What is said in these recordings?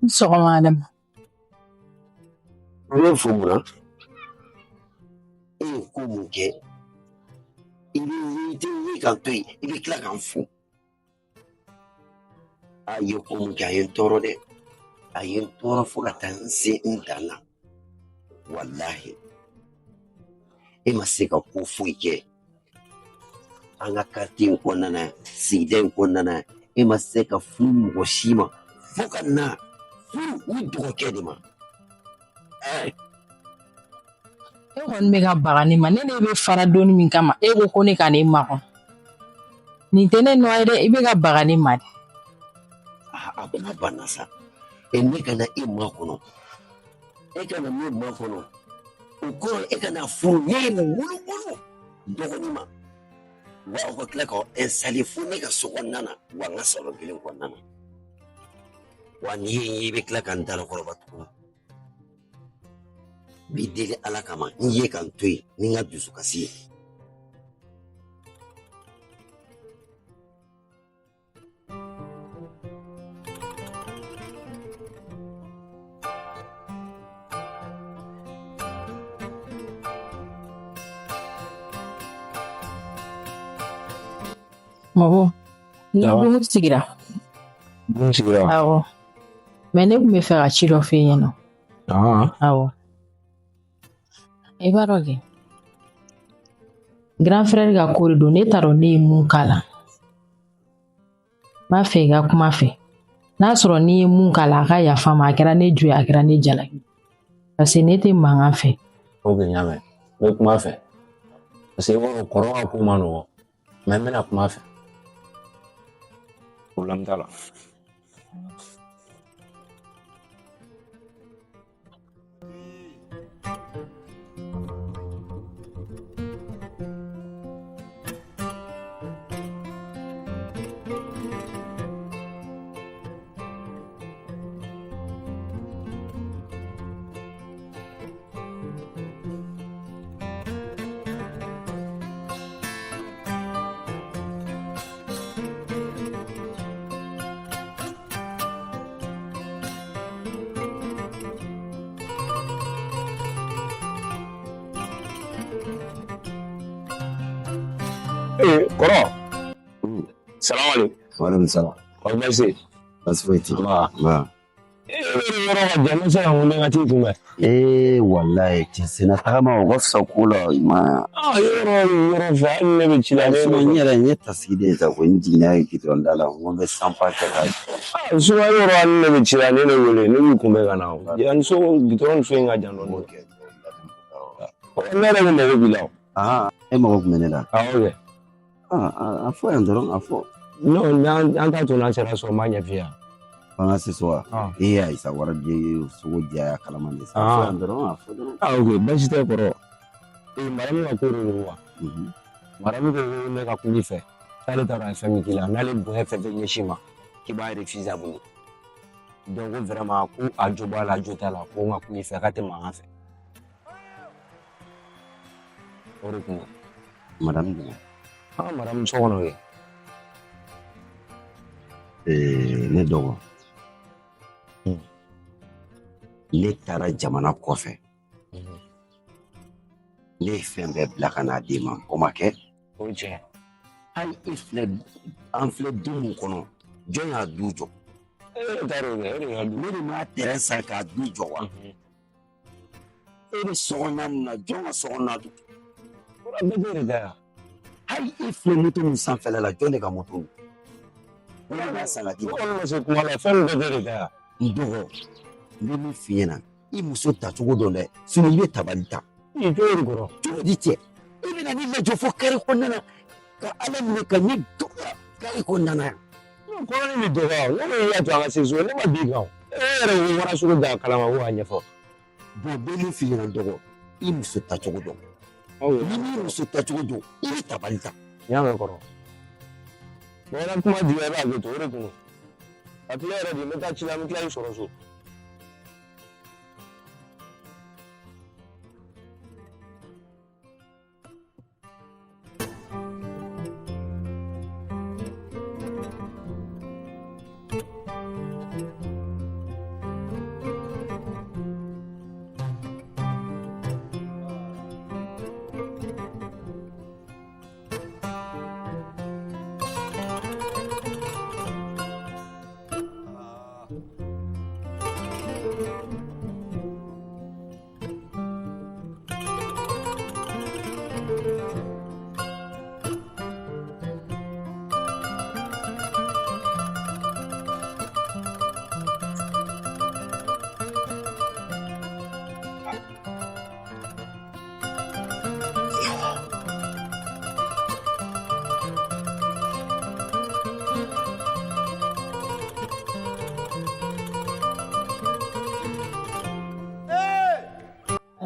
Sɔgɔma Adama. N bɛ fo mun na? E ye ko mun kɛ? I bɛ i tɛ ye ka n to yen, i bɛ tila ka n fo. A ye ko mun kɛ, a ye n tɔɔrɔ dɛ. A ye n tɔɔrɔ fo ka taa n se n dan na. Walahi. E ma se ka ko foyi kɛ. An ka quartier in kɔnɔna na, sigida in kɔnɔna na, e ma se ka furu mɔgɔ si ma fo ka na furu u dɔgɔkɛ de ma. E kɔni bɛ ka baga ne ma, ne ne bɛ fara donni min kama, e ko ko ne ka n'e makɔnɔ. Nin tɛ ne nɔ ye dɛ, i bɛ ka baga ne ma de. A kuma banna sa. E ne ka na e makɔnɔ. E ka na ne makɔnɔ. O kɔrɔ e ka na furu ne ye wolo dɔgɔnin ma. Wa aw ka tila k'aw installer fo ne ka so kɔnɔna na, wa n ka salon kelen kɔnɔna na. Wa n'i ye n ye, i bɛ tila ka n dalakɔrɔba tuguni. N b'i deli Ala kama, n ye ka n to yen ni n ka dusukasi ye. Mɔgɔ, ni dumuni sigira. Dumuni sigira. Awɔ. Mais ne tun bɛ fɛ ka ci dɔ f'e ɲɛna. Awɔ. I b'a dɔn kɛ, grand frère ka ko de don, ne t'a dɔn ne ye mun k'a la. N b'a fɛ i ka kuma fɛ. N'a sɔrɔ n'i ye mun k'a la, a ka yafa ma, a kɛra ne jo ye, a kɛra ne jalaki. Parce que ne tɛ mankan fɛ. Ok, n y'a mɛn. N bɛ kuma fɛ. Parce que i b'a dɔn kɔrɔ ka ko man nɔgɔn. Mais n bɛna kuma fɛ. Problème t'a la. Ee kɔrɔ. Salam aleykum. Waaleykum salam. Kɔri baasi tɛ yen? Baasi foyi tɛ yen. Nba. Nba. Ee yɔrɔ ka jan, n bɛ se ka wuli ka t'i kunbɛn. Ee walayi cɛ senna tagama o ka fisa ko la i ma. Yɔrɔ yɔrɔ fɛ hali ne bɛ ci la ne. N yɛrɛ n ye tasigi de ye sa ko n jiginna ye gidɔrɔn da la n ko n bɛ sanpa kɛ ka. Souvent yɔrɔ hali ne bɛ ci la ne wele ne b'i kunbɛn ka na o. Yan so gidɔrɔn so in ka jan dɔɔnin. Ne yɛrɛ de mago b'i la o. E mago tun bɛ ne la. Awɔ kɛ. A fɔ yan dɔrɔn a fɔ. Non, n'an t'a to n'an sera so n b'a ɲɛf'i ye. Fanga se so wa? Ee ayi sa wari di sogo diya kalama de sa. A fɔ yan dɔrɔn a fɔ dɔrɔn. Ok baasi tɛ kɔrɔ. Ee maramu ka ko de don wa? Maramu ko ko ne ka kuma i fɛ k'ale t'a dɔn a ye fɛn min k'i la n'ale bonya fɛn fɛn ɲɛsin ma k'i b'a refuser a bolo. Donc ko vraiment ko a jo b'a la a jo t'a la ko n ka kuma i fɛ k'a tɛ mankan fɛ. O de kun don. Madamu jumɛn? Madamu so kɔnɔ kɛ. Ne dɔgɔ. Ne taara jamana kɔfɛ. Ne ye fɛn bɛɛ bila ka n'a d'i ma, o ma kɛ? O ye tiɲɛ. Hali e filɛ, an filɛ du min kɔnɔ, jɔn y'a du jɔ? E yɛrɛ t'a dɔn kɛ, e de y'a du. Ne de m'a terrain san k'a du jɔ wa? E bɛ sokɔnɔna min na, jɔn ka sokɔnɔna don? Kɔrɔ bɛɛ t'e de ta yan. Hali e filɛ moto min sanfɛla la, jɔn de ka moto don? Ne b'a san ka d'i ma. Ne kɔni ma se kuma la, fɛn bɛɛ t'e de ta yan. N dɔgɔ, n bɛ min f'i ɲɛna, i muso tacogo dɔn dɛ, sinon i bɛ tabali ta. I cogo di kɔrɔ? Cogo di cɛ? I bɛna ne lajɔ fo kare kɔnɔna na ka Ala minɛ ka ne dɔgɔya kare kɔnɔna na yan. Kɔrɔ ne bɛ dɔgɔya o, ne ko i y'a to an ka se so, ne ma bin i kan o. E yɛrɛ ko wara sogo da kalama ko k'a ɲɛfɔ. Bon, n bɛ min f'i ɲɛna dɔgɔ, i muso tacogo dɔn. Ni m'i muso tacogo dɔn, i bɛ tabali ta. N y'a mɛn kɔrɔ. Mɔgɔ ka kuma juguya i b'a kɛ ten, o de kun don. A tile yɛrɛ de, n bɛ taa ci la, n bɛ tila k'i sɔrɔ so.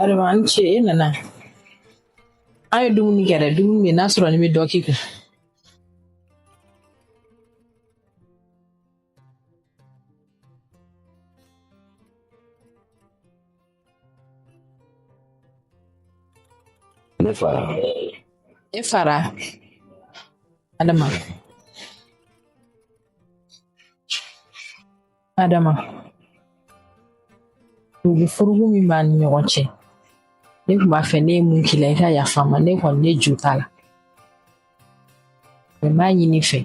Adama, an ce e nana. An ye dumuni kɛ dɛ, dumuni bɛ n'a sɔrɔ ni bɛ dɔ k'i kun. Ne fara. E fara. Adama. Adama. Furugu furugu min b'an ni ɲɔgɔn cɛ. Ne tun b'a fɛ ne ye mun k'i la i ka yafa n ma, ne kɔni ne jo t'a la. Mɛ n b'a ɲini i fɛ.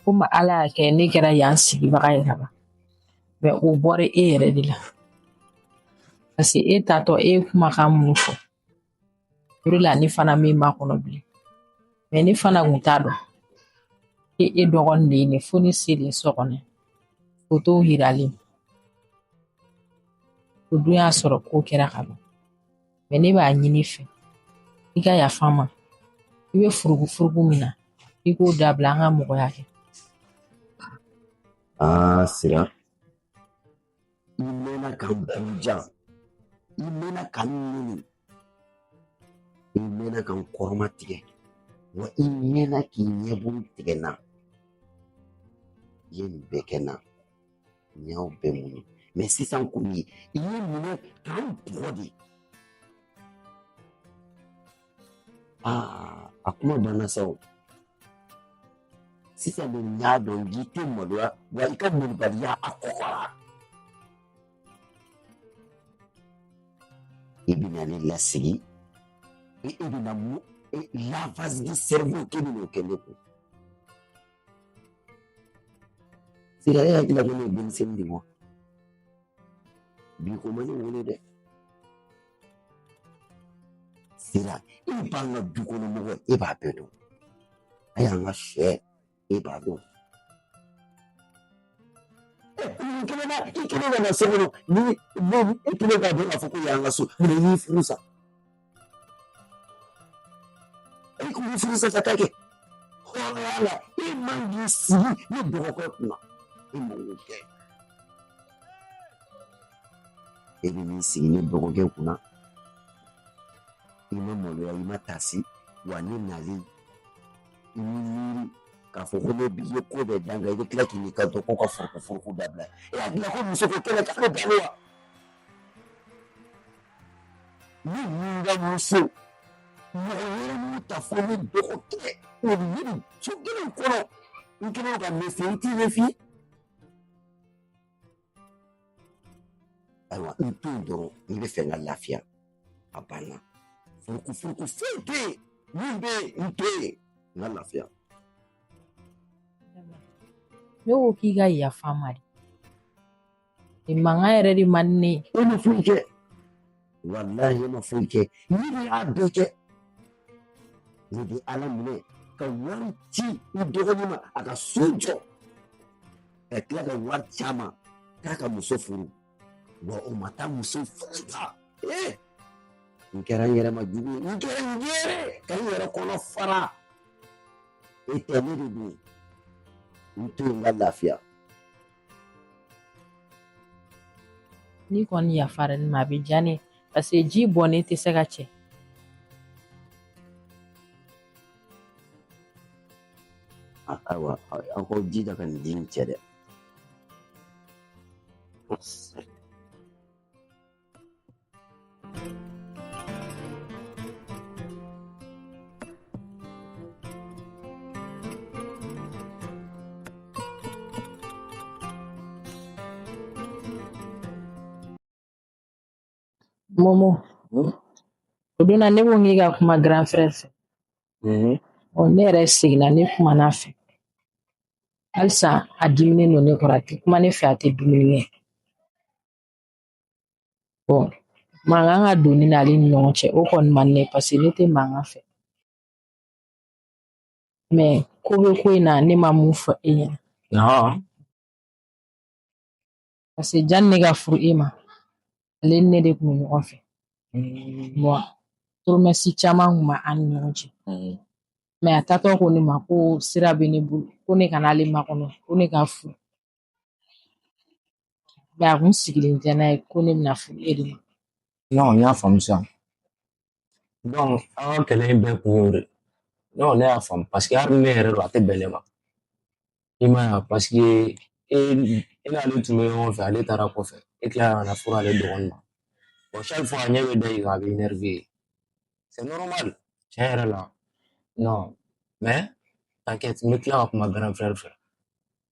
Komi Ala y'a kɛ ne kɛra yan sigibaga ye ka ban. Mɛ o bɔra e yɛrɛ de la. Parce que e taatɔ e ye kumakan minnu fɔ. O de la ne fana min makɔnɔ bilen. Mɛ ne fana kun t'a dɔn. E dɔgɔnin de ye ne fo ne selen so kɔnɔ. Fotow yiralen. O dun y'a sɔrɔ ko kɛra ka ban. Mɛ ne b'a ɲini i fɛ. I ka yafa n ma. I bɛ furugu furugu min na, i k'o dabila an ka mɔgɔya kɛ. Aa Sira, i mɛnna ka n buruja, i mɛnna ka n nɛni, i mɛnna ka n kɔrɔma tigɛ, wa i mɛnna k'i ɲɛbolo tigɛ n na. I ye nin bɛɛ kɛ n na, n y'aw bɛɛ muɲu. Mɛ sisan kɔni, i ye minɛ k'an bugɔ de. Aa, a kuma banna sa o. Sisan de n y'a dɔn k'i tɛ maloya, wa i ka malobaliya a kɔgɔra. I bɛna ne lasigi, e bɛna mun lavage de cerveau k'e bɛn'o kɛ ne kun. Sira, e hakili la ko ne ye denmisɛnnin de ye wa? Bi ko ma ne wele dɛ. Sira, e b'an ka du kɔnɔ mɔgɔ, e b'a bɛɛ dɔn. A y'an ka sɛ, e b'a dɔn. I kelen na, i kelen ka na so kɔnɔ, ni e kelen k'a dɔn k'a fɔ ko y'an ka so, munna i y'i furu sa? E ko i furu sa ka taa kɛ. Hɔrɔnya la, e man k'i sigi ne dɔgɔkɛ kunna. E man k'o kɛ. E bɛ n'i sigi ne dɔgɔkɛ kunna. I ma maloya, i ma taasi, wa ne nalen, i m'i miiri k'a fɔ ko ne b'i ye ko bɛɛ dan kan, i bɛ tila k'i kanto ko ka furuku furuku dabila. E hakili la ko muso ko kɛlɛ k'ale balo wa? Ne ni n ka muso, mɔgɔ wɛrɛ m'u ta fo ne dɔgɔkɛ, o ni ne bɛ so kelen kɔnɔ. N kɛlen ka méfier, n t'i méfier. Ayiwa, n to yen dɔrɔn, n'i bɛ fɛ n ka lafiya, a banna. Furuku furuku foyi tɛ yen, min bɛ yen, n to yen, n ka lafiya. Ne ko k'i ka yafa n ma de. Nin mankan yɛrɛ de man di ne ye. E ma foyi kɛ. Walahi e ma foyi kɛ. Ne de y'a bɛɛ kɛ. Ne de Ala minɛ ka wari ci i dɔgɔnin ma a ka so jɔ. Ka tila ka wari ci a ma k'a ka muso furu. Wa o ma taa muso furu ta. Ee! N kɛra n yɛrɛ ma jugu ye. N kɛra n yɛrɛ ka n yɛrɛ kɔnɔ fara. E tɛ ne de don. N to yen n ka lafiya. N'i kɔni yafara ne ma, a bɛ diya ne ye. Parce que ji bɔnnen tɛ se ka cɛ. Ayiwa, aw k'aw jija ka nin den cɛ dɛ. Momo, o don na ne ko k'i ka kuma grand frère fɛ. Ɔ, ne yɛrɛ seginna, ne kumana a fɛ. Halisa a diminen don ne kɔrɔ, a tɛ kuma ne fɛ, a tɛ dumuni kɛ. Bɔn, mankan ka don ne n'ale ni ɲɔgɔn cɛ, o kɔni man di ne ye parce que ne tɛ mankan fɛ. Mɛ ko bɛ ko in na, ne ma mun fɔ e ɲɛna. Parce que janni ne ka furu e ma, ale ni ne de tun bɛ ɲɔgɔn fɛ. Bɔn, promesse caman tun b'an ni ɲɔgɔn cɛ. Mɛ a taatɔ ko ne ma ko sira bɛ ne bolo, ko ne kana ale makɔnɔ, ko ne ka furu. Mɛ a kun sigilen tɛ n'a ye ko ne bɛna furu e de ma. Non, n y'a faamu sisan. Donc an ka kɛlɛ in bɛɛ kun y'o de ye. Non, ne y'a faamu parce que hali ne yɛrɛ don, a tɛ bɛn ne ma. I m'a ye wa, parce que e n'ale tun bɛ ɲɔgɔn fɛ, ale taara kɔfɛ, e tilala ka na furu ale dɔgɔnin ma. Bon, chaque fois a ɲɛ bɛ da i kan, a bɛ énervé. C'est normal. Tiɲɛ yɛrɛ la. Non, mais t'inquiète, n bɛ tila ka kuma grand frère fɛ.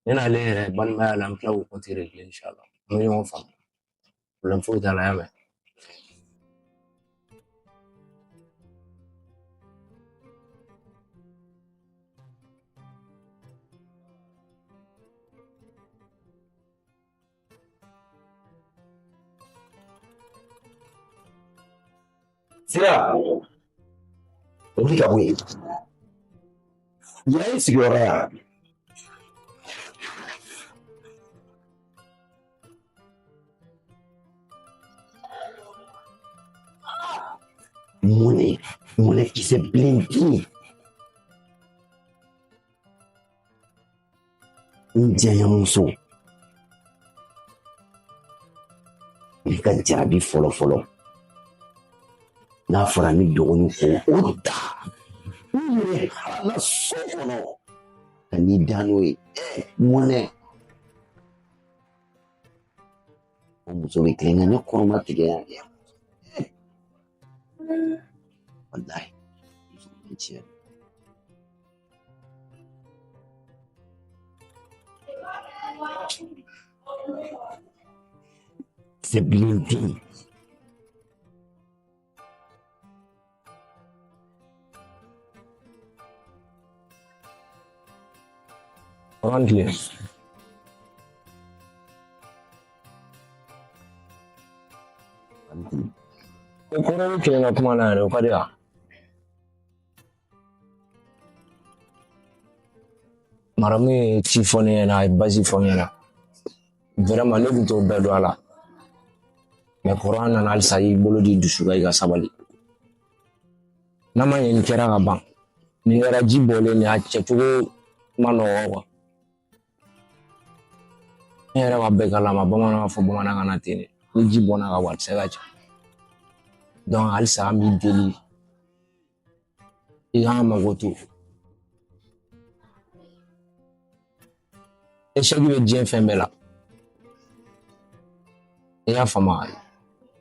Ne n'ale yɛrɛ balimaya la, an bɛ tila k'o compte régler inchallah. An bɛ ɲɔgɔn faamu. Problème foyi t'a la, y'a mɛn. Sira, wuli ka bɔ yen. Yan ye sigiyɔrɔ ya. Mɔnɛ, mɔnɛ kisɛ bilen den. N diyaɲamuso. Ne ka jarabi fɔlɔ fɔlɔ. N'a fɔra ne dɔgɔnin ko o ta n yɛrɛ hala so kɔnɔ ka n'i da n'o ye mɔnɛ o muso bɛ tilen ka ne kɔrɔma tigɛ yan walahi muso bɛ tiɲɛ. Kisɛ bilen den. Kɔrɔ ni tile. O kɔrɔ bɛ kelen ka kuma na yɛrɛ, o ka di wa? Maramu ye ci fɔ ne ɲɛna, a ye basi fɔ n ɲɛna. Vraiment ne tun t'o bɛɛ dɔn a la. Mais kɔrɔ, an nana halisa i bolo di dusu kan, i ka sabali. N'a ma ɲɛ nin kɛra ka ban, nin kɛra ji bɔlen nin a cɛcogo ma nɔgɔ quoi. Ne yɛrɛ b'a bɛɛ kalama, bamananw b'a fɔ bamanankan na ten de. Ni ji bɔnna ka ban, a tɛ se ka cɛ. Donc halisa an b'i deli, i k'an mago to. Échec bɛ diɲɛ fɛn bɛɛ la. I y'a faamu,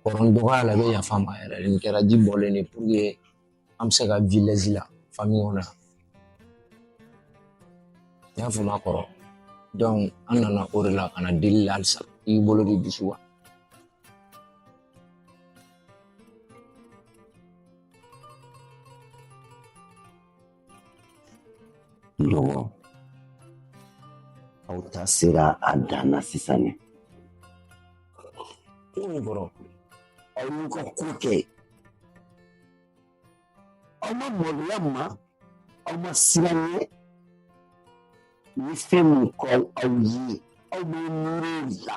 kɔrɔ n dɔgɔya la, i bɛ yafa n ma yɛrɛ. Nin kɛra ji bɔlen de pour que an bɛ se ka village la famille kɔnɔ yan. I y'a faamu kɔrɔ. Donc an nana o de la ka na deli la halisa. I y'i bolo di dusu kan. Dɔgɔ, aw ta sera a dan na sisan ne. Cogo min kɔrɔ. Aw y'u ka ko kɛ. Aw ma maloya ma, aw ma siran ɲɛ. Ni fɛn min kɔ aw ye, aw bɛ miiri o la.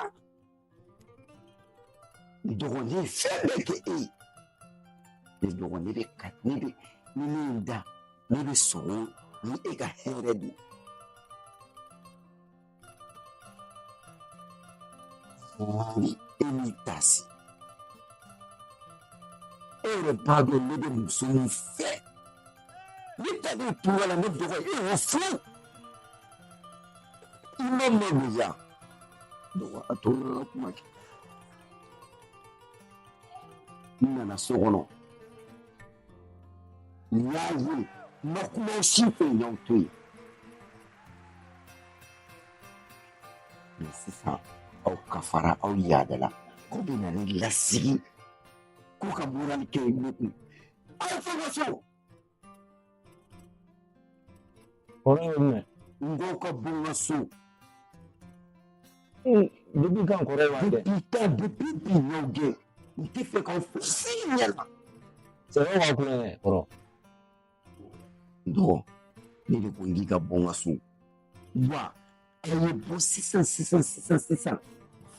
Dɔgɔnin ye fɛn bɛɛ kɛ e ye. Ne dɔgɔnin bɛ ka ne bɛ ni min da, ne bɛ sɔn ni e ka hɛrɛ de ye. E m'i ta si. E yɛrɛ b'a dɔn ne bɛ muso min fɛ. Ne ta de tunga la, ne dɔgɔ e y'o furu. I ma maloya. Dɔgɔ, a to n ka kuma kɛ. N nana so kɔnɔ. N y'a ye, n ma kuma si fɛ n y'aw to yen. Mais sisan, aw ka fara aw yaada la. Ko bɛ na ne lasigi. Ko ka morali kɛ ne kun. Aw fɔ ka so. Kɔrɔ ye jumɛn? N ko ka bɔ n ka so. Depuis quand kɔrɔ b'a kɛ? Depuis quand, depuis bi n y'aw gɛn. N tɛ fɛ k'aw fosi ɲɛ la. Sɛbɛn b'a kulonkɛ kɔrɔ. Dɔgɔ, ne de ko n k'i ka bɔ n ka so. Wa aw ye bɔ sisan sisan sisan sisan.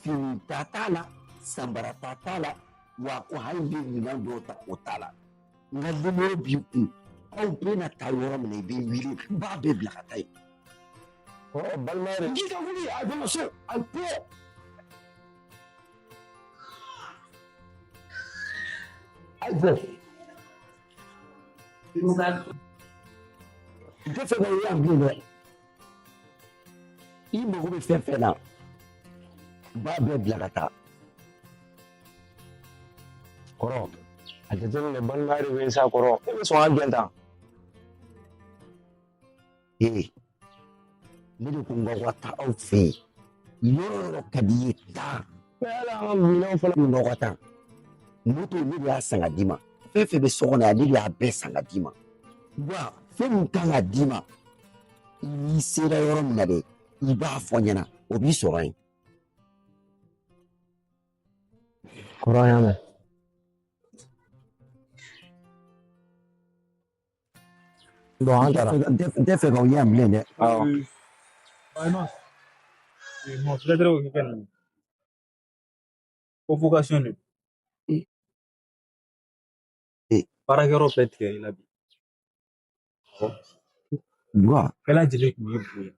Fini ta t'a la, sanbara ta t'a la, wa ko hali ne minɛn dɔw ta o t'a la. N ka nimoro b'i kun. Aw bɛna taa yɔrɔ min na, i bɛ wuli, n b'a bɛɛ bila ka taa yen. Kɔrɔ, balima yɛrɛ. N k'i ka wuli, a bɛ so, a bɔ. Ayi bɔ. N tɛ fɛ ka ye yan bilen dɛ. I mago bɛ fɛn fɛn na, n b'a bɛɛ bila ka taa. Kɔrɔ, a jateminɛ balimaya de bɛ yen sa kɔrɔ. E bɛ sɔn ka gɛn tan. Ee, ne de ko n ka taa aw fɛ yen. Yɔrɔ o yɔrɔ ka di i ye taa. Mɛ hali an ka minɛnw fana. N ka taa. Moto ne de y'a san ka d'i ma. Fɛn fɛn bɛ so kɔnɔ yan, ne de y'a bɛɛ san ka d'i ma. Wa fɛn min kan ka d'i ma, n'i sera yɔrɔ min na dɛ, i b'a fɔ n ɲɛna, o b'i sɔrɔ yen. Kɔrɔ, an y'a mɛn. Bon, an taara. N tɛ fɛ k'aw ye yan bilen dɛ. Awɔ. Non, non, peut-être que fɛn ninnu. Convocation de don. Baarakɛyɔrɔ bɛɛ tigɛ i la bi. Wa Bɛɛ lajɛlen tun b'i bonya.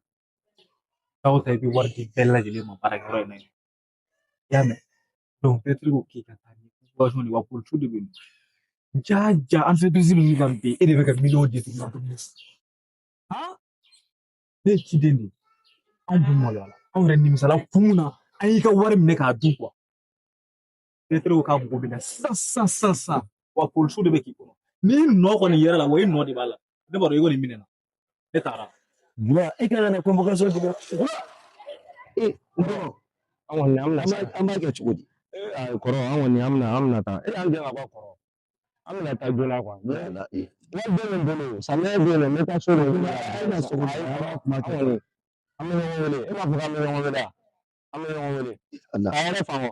Taa o taa i bɛ wari di bɛɛ lajɛlen ma baarakɛyɔrɔ in na yen. I y'a mɛn? Donc peut-être ko k'i ka taa ni convocation de wa polisiw de bɛ yen. Ja ja entreprise bɛ min kan bi e de bɛ ka miliyɔn di tuguni. Han? Ne ye ciden de ye. Anw dun maloya la. Anw yɛrɛ nimisala kun mun na an y'i ka wari minɛ k'a dun kuwa. Peut-être ko k'a mago bɛ na sisan sisan sisan sisan. Wa polisiw de bɛ k'i kɔnɔ. N'i nɔ kɔni yɛrɛ la wa i nɔ de b'a la. Ne b'a dɔn i kɔni minɛ na. Ne taara. Wa e ka na convocation di e non. An kɔni an bɛna An sa. b'a an b'a kɛ cogo di? Ee ayi kɔrɔ, an kɔni an bɛna taa. E y'an gɛn ka bɔ kɔrɔ. An bɛna taa joona kuwa. Wala ee. Wari bɛ min bolo, samiya bɛ yen nɔ, n bɛ taa so de. A na so kɔnɔ, Ayi a b'a kuma an kɛ. kɔni an bɛ ɲɔgɔn wele. E b'a fɔ k'an bɛ ɲɔgɔn wele wa? An bɛ ɲɔgɔn wele. Ala. K'a yɛrɛ faamu.